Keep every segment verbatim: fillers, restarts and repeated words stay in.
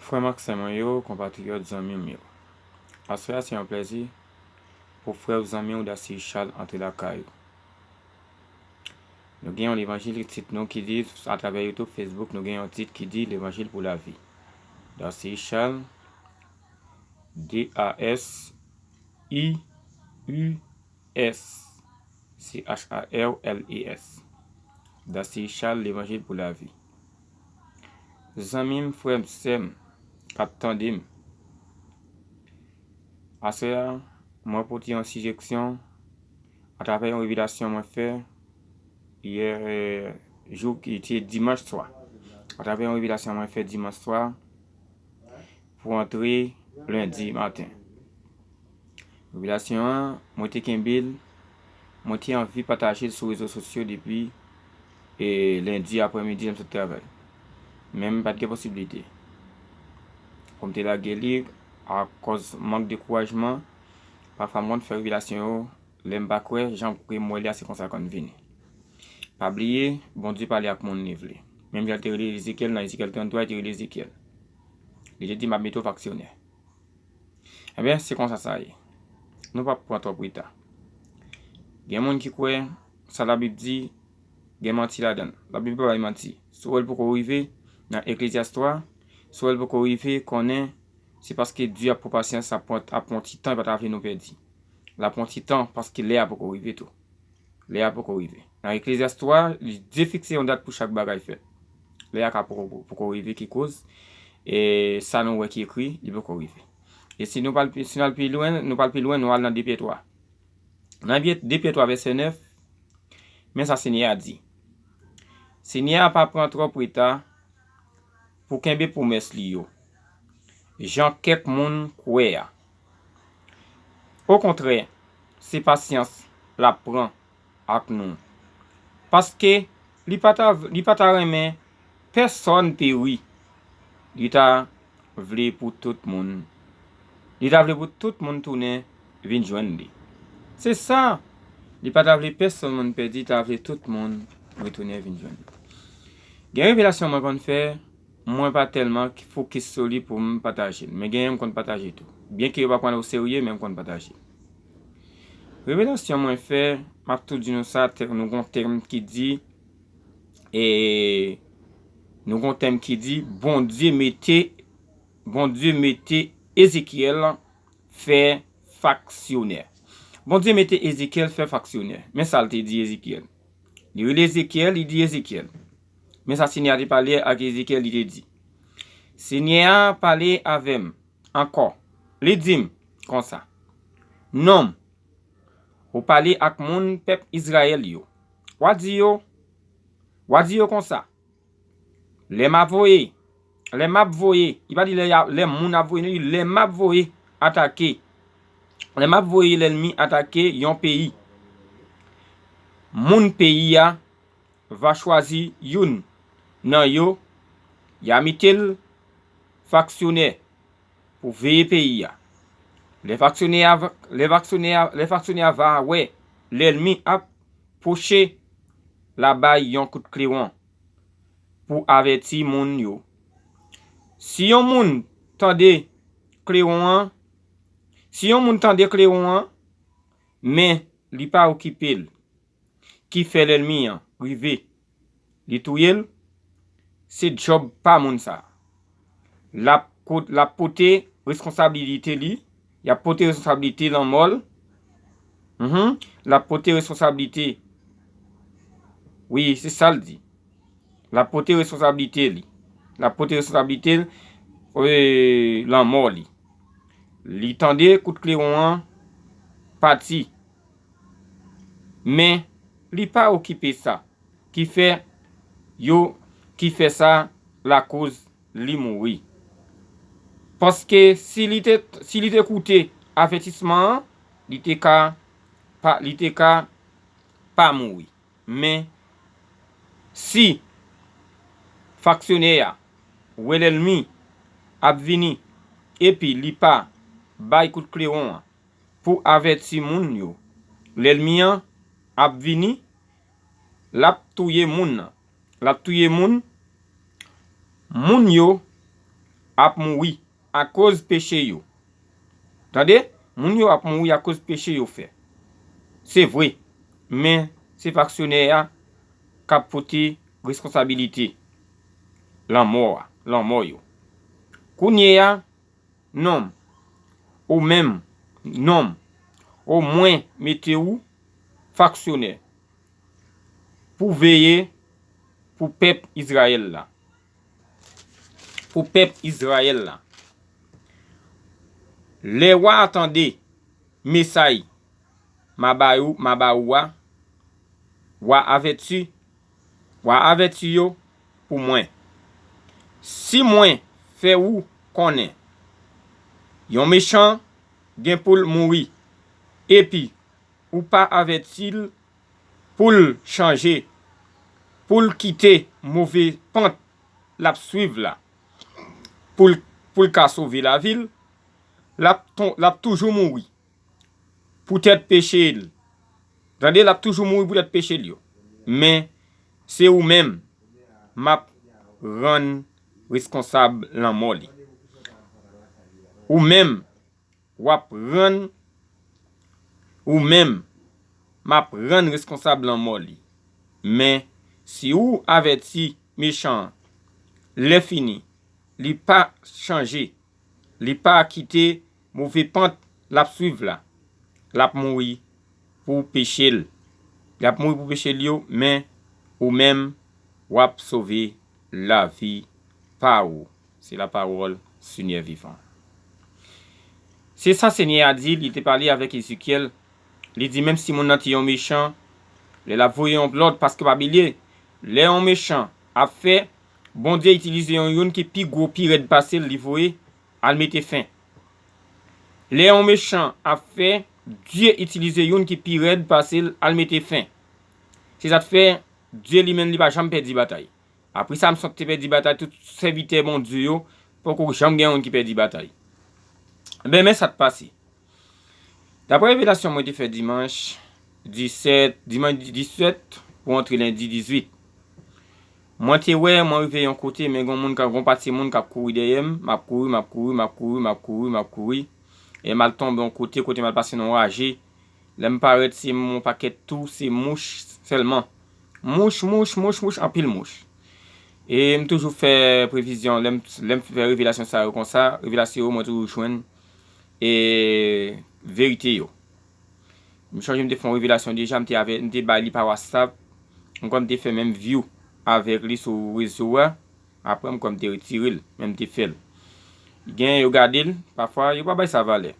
Frè m ak sè mwen yo, konpatriyòt, zanmi m yo. Aswè a se yon plèzi pou frè w, zanmi w Dastyrus Charles antre lakay ou. Nou gen yon levanjil tit nou ki di, atravè YouTube, Facebook, nou gen yon tit ki di Levanjil pou lavi. Dastyrus Charles, D A S I U S, C H A R L E S. Dastyrus Charles, Levanjil pou lavi. Zanmi m, frè m, sè m, k ap tande m. Aswè a, mwen pote yon sijeksyon atravè yon revelasyon mwen fè yè, jou ki te dimanch swa. Atravè yon revelasyon mwen fè dimanch swa pou antre lendi maten. Revelasyon an, mwen te kenbe l, mwen te anvi pataje l sou rezo sosyo depi, e, lendi aprèmidi lè m sot travay. Men m pa t gen posiblite. Pou m te lage li, akòz mank dekourajman, pafwa m konn fè revelasyon yo, lè m pa kwè, jan ke m wè li a, se konsa l konn vini. Pa bliye, Bondye pale ak moun li vle. Menm jan l te rele Ezekyèl nan Ezekyèl tranntwa, li te rele Ezekyèl. Li te di, "M ap mete w faksyonè." Ebyen, se konsa sa ye. Nou p ap pran twòp reta. Gen moun ki kwè sa Labib di, gen manti ladan l. Labib pa bay manti. Si w wè l poko rive nan Eklezyas twa, si w wè l poko rive, konnen se paske Dye ap pran pasyans, ap pran, ap pran ti tan, li pa ta vle nou pèdi. L ap pran ti tan paske lè a poko rive tou. Lè a poko rive. Nan Eklezyas twa, li defikse yon dat pou chak bagay fèt. Lè a ka poko, poko rive, ki koz, e, sa nou wè ki ekri, li poko rive. E si nou pral pi, si nou al pi lwen, nou pral pi lwen, nou al nan de Pyè twa. Nan Pyè, de Pyè twa vèsè nèf, men sa Senyè a di. Senyè a pa pran twòp reta pou kenbe pwomès li yo, jan kèk moun kwè a. Okontrè, se pasyans l ap pran ak nou. Paske li pa ta, li pa ta renmen pèsonn peri. Li ta vle pou tout moun, li ta vle pou tout moun tounen vin jwenn li. Se sa, li pa ta vle pèsonn moun pèdi, li ta vle tout moun retounen vin jwenn li. Gen revelasyon mwen konn fè, mwen pa tèlman fokis sou li pou m pataje l, men genyen m konn pataje tou. Byenke yo pa pran l oserye, men m konn pataje. Revelasyon mwen fè, m ap tou di nou sa, tè-, nou gon tèm ki di, e, nou gon tèm ki di, Bondye mete, Bondye mete Ezekyèl fè faksyonè. Bondye mete Ezekyèl fè faksyonè. Men sa l te di Ezekyèl. Li rele Ezekyèl, li di Ezekyèl. Men sa Senyè a te pale ak Ezekyèl, li te di. Senyè a pale avè m ankò. Li di m konsa, Nonm, ou pale ak moun pèp Izrayèl yo. W a di yo, w a di yo konsa, lè m ap voye, lè m ap voye, li pa di lè y a, lè moun ap voye, non, li di lè m ap voye atake, lè m ap voye lènmi atake yon peyi, moun peyi a va chwazi youn nan yo, y a mete l faksyonè pou veye peyi a. Lè faksyonè a, lè faksyonè a, lè faksyonè a va wè lènmi ap pwoche, l a bay yon kout klewon pou avèti moun yo. Si yon moun tande klewon an, si yon moun tande klewon an, men li pa okipe l, ki fè lènmi an rive, li touye l, se djòb pa moun sa a. L ap ko-, l ap pote responsabilite li, y ap pote responsabilite lanmò l. Mhm. L ap pote responsabilite. Wi, se sa l di. L ap pote responsabilite li. L ap pote responsabilite l, e, lanmò li. Li tande kout klewon an pati. Men, li pa okipe sa ki fè yo, ki fè sa lakoz li mouri. Paske si li te, si li te koute avètisman an, li te ka pa, li te ka pa mouri. Men, si faksyonè a wè lènmi ap vini, epi li pa bay kout klewon an pou avèti moun yo, lènmi an ap vini, l ap touye moun nan. L ap touye moun, moun yo, ap mouri akoz peche yo. Tande, moun yo ap mouri akoz peche yo fè. Se vre, men se faksyonè a k ap pote responsabilite lanmò a, lanmò yo. Kounye a, nonm, ou menm, nonm, ou mwen mete ou faksyonè pou veye pou pèp Izrayèl la. Pou pèp Izrayèl la. Lè w a tande mesay m a ba ou, m a ba ou a, w a avèti, w a avèti yo pou mwen. Si mwen fè ou konnen yon mechan gen pou l mouri, epi ou pa avèti l pou l chanje, pou l kite move pant l ap swiv la, pou l, pou l ka sove lavi l, l ap, l ap toujou mouri poutèt peche l. Tande, l ap toujou mouri poutèt peche l yo. Men, se ou menm m ap rann reskonsab lanmò li. Ou menm, w ap rann, ou menm, m ap rann reskonsab lanmò li. Men, si ou avèti mechan an, lè fini, li pa chanje, li pa kite move pant l ap swiv la, l ap mouri pou peche l. L ap mouri pou peche l yo, men ou menm, w ap sove lavi pa ou. Se lapawòl Senyè vivan. Se sa Senyè a di, li te pale avèk Ezekyèl. Li di, menm si moun nan te yon mechan, lè l ap voye yon lòd, paske pa bliye, lè yon mechan ap fè, Bondye itilize yon youn ki pi gwo, pi rèd pase l, li voye al mete fen. Lè yon mechan ap fè, Dye itilize youn ki pi rèd pase l al mete fen. Se sa k fè Dye li menm li pa janm pèdi batay. Apre Samson te pèdi batay, tout sèvitè Bondye yo, poko janm gen youn ki pèdi batay. Enben, men sa k pase. Daprè revelasyon mwen te fè dimanch disèt, dimanch disèt pou antre lendi dizuit. Mwen te wè, mwen rive yon kote, men gon moun, gon pati moun k ap kouri dèyè m, m ap kouri, m ap kouri, m ap kouri, m ap kouri, m ap kouri. E m al tonbe yon kote, kote m al pase nan yon raje. Lè m parèt, se yon pakèt tou, se mouch sèlman. Mouch, mouch, mouch, mouch, anpil mouch. E m toujou fè previzyon, lè m, lè m fè revelasyon sa yo konsa, revelasyon yo, mwen toujou jwenn, e, verite yo. M chonje m te fè yon revelasyon deja, m te avè, m te bay li pa WhatsApp. M kwè m te fè menm view avèk li sou rezo a. Apre, m kwè m te retire l, men m te fè l. Gen yo gade l, pafwa, yo pa bay sa valè.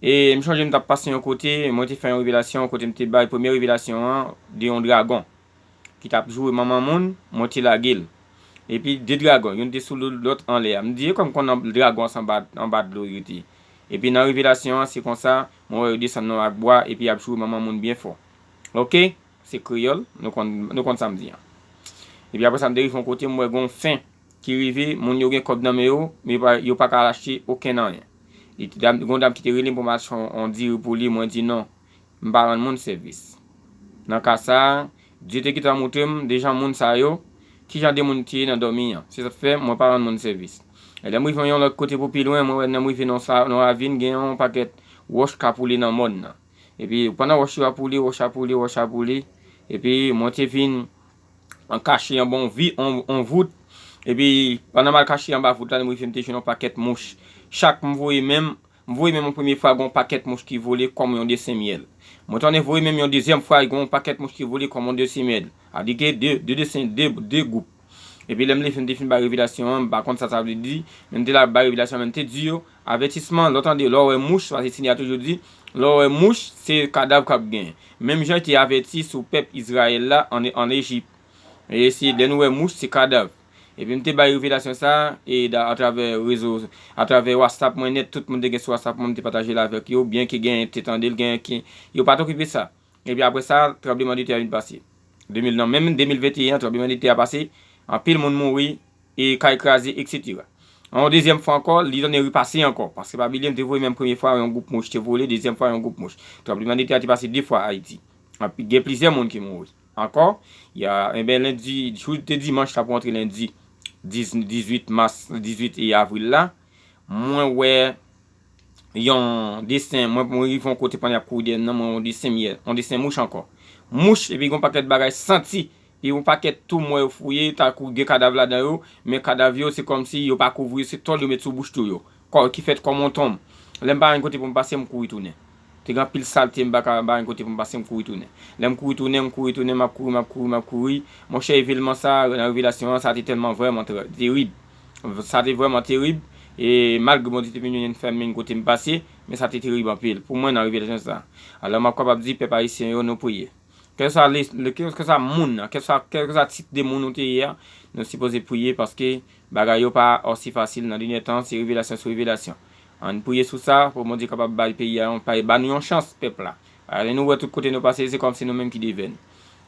E m chonje m t ap pase yon kote, mwen te fè yon revelasyon, kote m te bay premye revelasyon an de yon dragon ki t ap joure manman moun, mwen te lage l. Epi de dragon, youn te sou lòt anlè a. M di, e kòm konn dragon an se anba, anba dlo yo te. Epi nan revelasyon an, se konsa, mwen wè yo desann nan ak bwa, epi y ap joure manman moun byen fò. Oke? Se kreyòl, nou konn, nou konn sa m di an. Epi apre sa, m te rive yon kote, m wè gon fen ki rive, moun yo gen kòb nan men yo, men yo pa, yo pa ka achte okenn anyen. Li te dam, gon dam ki te rele m pou m achte yon, yon diri pou li, mwen di non, m pa rann moun sèvis. Nan ka sa a, Dye te gentan montre m deja moun sa yo, ki jan de moun te ye nan dòmi an. Se sa k fè, mwen pa rann moun sèvis. E lè m rive yon lòt kote pou pi lwen, mwen wè lè m rive nan sa, nan ravin, gen yon pakèt wòch k ap woule nan mòn nan. Epi, pandan wòch yo ap woule, wòch ap woule, wòch ap woule. Epi, mwen te vin an kache anba yon vi, yon, yon vout. Epi, pandan m al kache anba vout la, m rive m te jwenn yon pakèt mouch. Chak m voye men m, m voye men m yon premye fwa, gen yon pakèt mouch ki vole kòm yon desen myèl. Mwen tounen voye men m yon dezyèm fwa, gen yon pakèt mouch ki vole kòm yon desen myèl. Sa vle di ke de, de desen, de, de gwoup. Epi lè m leve, m te fin bay revelasyon an, m pa konn sa sa vle di, men m te la bay revelasyon an, men m te di yo, avètisman, lè w tande, lè w wè mouch, paske Senyè a toujou di, lè w wè mouch, se kadav k ap genyen. Menm jan l te avèti sou pèp Izrayèl la ann, ann Ejip. E se lè nou wè mouch, se kadav. Epi m te bay revelasyon sa a, e da, atravè rezo, atravè WhatsApp mwen nèt, tout moun te gen sou WhatsApp mwen, m te pataje l avèk yo, byen ke genyen te tande l, genyen ki, yo pa t okipe sa. Epi apre sa, tranblemanntè a vin pase. De mil nan, menm de mil venteyen an, tranblemanntè a pase, anpil moun mouri, e kay kraze, etsetera. Yon dezyèm fwa ankò, li tounen repase ankò, paske pa bliye, m te voye menm premye fwa, yon gwoup mouch te vole, dezyèm fwa, yon gwoup mouch. Tranblemanntè a te pase de fwa Ayiti. Anpi, gen plizyè moun ki mouri. Ankò, y a, enben, lendi, jou de dimanch la pou antre lendi, diz, dizuit mas, dizuit avril la, mwen wè yon desen, mwen, mwen rive yon kote pandan y ap kouri dèyè m nan, mwen wè yon desen myè, yon desen mouch ankò. Mouch, epi yon pakèt bagay santi, epi yon pakèt tou mwen yo fouye, tankou gen kadav ladan yo, men kadav yo, se kòmsi yo pa kouvri yo, se tòl yo met sou bouch tou yo. Kò, ki fèt kòm yon tonm. Lè m pa gen kote pou m pase, m kouri tounen. Te gen anpil salte, m pa ka, m pa gen kote pou m pase, m kouri tounen. Lè m kouri tounen, m kouri tounen, m ap kouri, m ap kouri, m ap kouri. Monchè, evenman sa, nan revelasyon an, sa te tèlman vrèman trè-, terib. Sa te vrèman terib. E malgre Bondye te vin fè m menm kote m pase, men sa te terib anpil pou mwen nan revelasyon sa. Alò, m ap kapab di, pèp ayisyen yo, nou priye. Kèlkeswa le, le, kèlkeswa moun nan, kèlkeswa, kèlkeswa tit de moun ou te ye a, nou sipoze priye paske bagay yo pa osi fasil nan dènye tan, se revelasyon sou revelasyon. Ann priye sou sa, pou Bondye kapab bay peyi a yon, bay, ba nou yon chans, pèp la. Alè nou wè tout kote nou pase, se kòmsi nou menm ki devèn.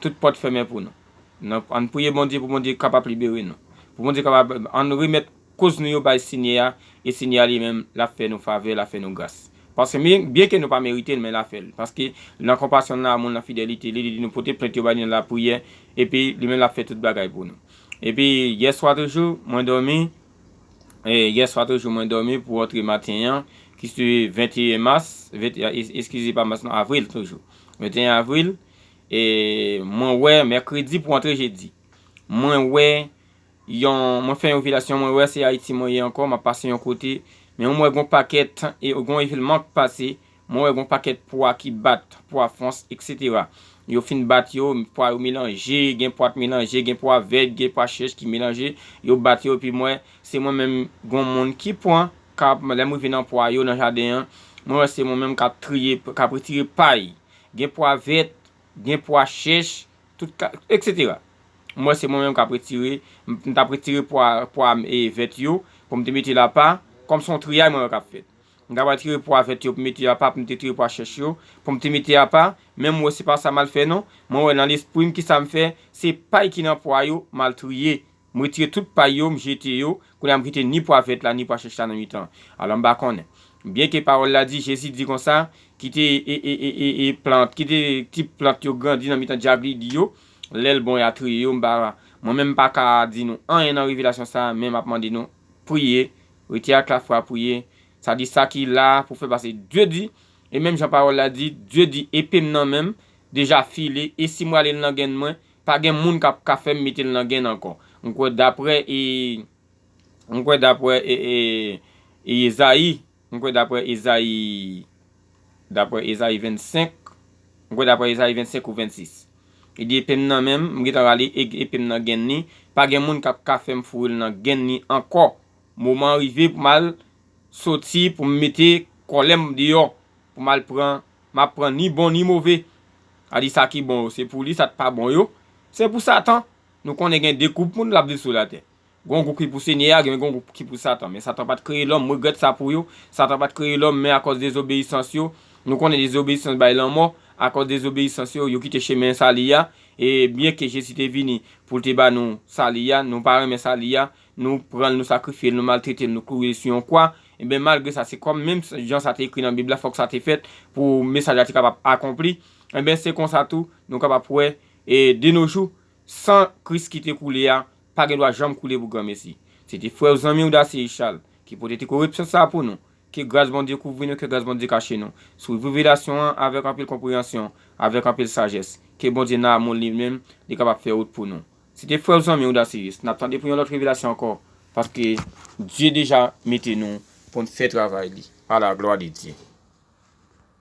Tout pòt fèmen pou nou. Nou, ann priye Bondye pou Bondye kapab libere nou. Pou Bondye kapab, ann remèt koz nou yo bay Senyè a, e Senyè a li menm, l ap fè nou favè, l ap fè nou gras. Paske men, byenke nou pa merite l, men l ap fè l. Paske nan konpasyon l, nan amou l, nan fidelite li, li di nou pote plent yo ba li nan lapriyè, epi li menm l ap fè tout bagay pou nou. Epi yèswa toujou, mwen dòmi, e, yèswa toujou, mwen dòmi pou antre maten an, ki se venteyen mas, venteyen, es-, eskize, pa mas non, avril toujou. Venteyen avril, e mwen wè mèkredi pou antre jedi. Mwen wè yon, mwen fè yon revelasyon, mwen wè se Ayiti mwen ye ankò, m ap pase yon kote, men mwen wè gon pakèt, e gon evenman k pase, mwen wè gon pakèt pwa ki bat, pwa fwans, etsetera. Yo fin bat yo, pwa yo melanje, gen pwa t melanje, gen pwa vèt, gen pwa chèch ki melanje, yo bat yo, epi mwen, se mwen menm, gon moun ki pran, k ap, lè m rive nan pwa yo, nan jaden an, mwen wè se mwen menm k ap triye, k ap retire pay. Gen pwa vèt, gen pwa chèch, tout ka, etsetera. Mwen, se mwen menm k ap retire, m, m t ap retire pwa, pwa, e, vèt yo, pou m te mete l apa, kòm se yon triyay mwen wè k ap fèt. M t ap retire pwa vèt yo pou m mete apa, pou m te retire pwa chèch yo, pou m te mete apa, men mwen, se pa sa m al fè non. Mwen wè nan lespri m, kisa m fè, se pay ki nan pwa yo, m al triye. M retire tout pay yo, m jete yo, kounye a m kite ni pwa vèt la, ni pwa chèch la nan mitan. Alò, m pa konnen. Byenke pawòl la di, Jezi di konsa, kite, e, e, e, e, e plant, kite ti plant yo grandi nan mitan dyaglidi yo, lè l bon y a triye yo, m pa, mwen menm m pa ka di nou anyen nan revelasyon sa a, men m ap mande nou, priye, rete ak lafwa, priye. Sa di sa ki la pou fè pase Dye di, e menm jan pawòl la di, Dye di, epe m nan men m, deja file, e si m rale l nan gèn mwen, pa gen moun k ap ka fè m mete l nan gèn ankò. M kwè daprè, e, m kwè daprè, e, e, e Ezayi, m kwè daprè Ezayi, daprè Ezayi vennsenk, m kwè daprè Ezayi vennsenk ou vennsis. Li di, epe m nan men m, m gentan rale e-, epe m nan gèn li, pa gen moun k ap ka fè m foure l nan gèn li ankò. Moman an rive pou m al soti, pou m mete kòlè m deyò, pou m al pran, m ap pran ni bon ni move. A di sa ki bon yo, se pou li, sa k pa bon yo, se pou Satan. Nou konnen gen de gwoup moun l ap viv sou latè. Gon gwoup ki pou Senyè a, gen gon gwoup ki pou Satan. Men Satan pa t kreye lòm, m regrèt sa pou yo. Satan pa t kreye lòm, men akòz dezobeyisans yo, nou konnen dezobeyisans bay lanmò, akòz dezobeyisans yo, yo kite chemen sali a. E byenke Jezi te vini pou l te ba nou sali a, nou pa renmen sali a, nou pran l, nou sakrifye l, nou maltrete l, nou klouwe l sou yon kwa. Enben, malgre sa, se kòm menm jan sa te ekri nan Bib la, fòk sa te fèt pou mesaj la te kapab akonpli. Enben, se konsa tou, nou kapab wè, e de nos jours, san Kris ki te koule a, pa gen dwa janm koule pou granmesi. Se te frè w, zanmi w, Darcy Richard, ki pote ti korepsyon sa a pou nou. Ke gras Bondye kouvri nou, ke gras Bondye kache nou. Swiv revelasyon an avèk anpil konpreyansyon, avèk anpil sajès. Ke Bondye nan amou li menm, li kapab fè wout pou nou. Se te frè w, zanmi w, Darcy Richard. N ap tande pou yon lòt revelasyon ankò, paske Dye deja mete nou pou n fè travay li. A la glwa de Dye.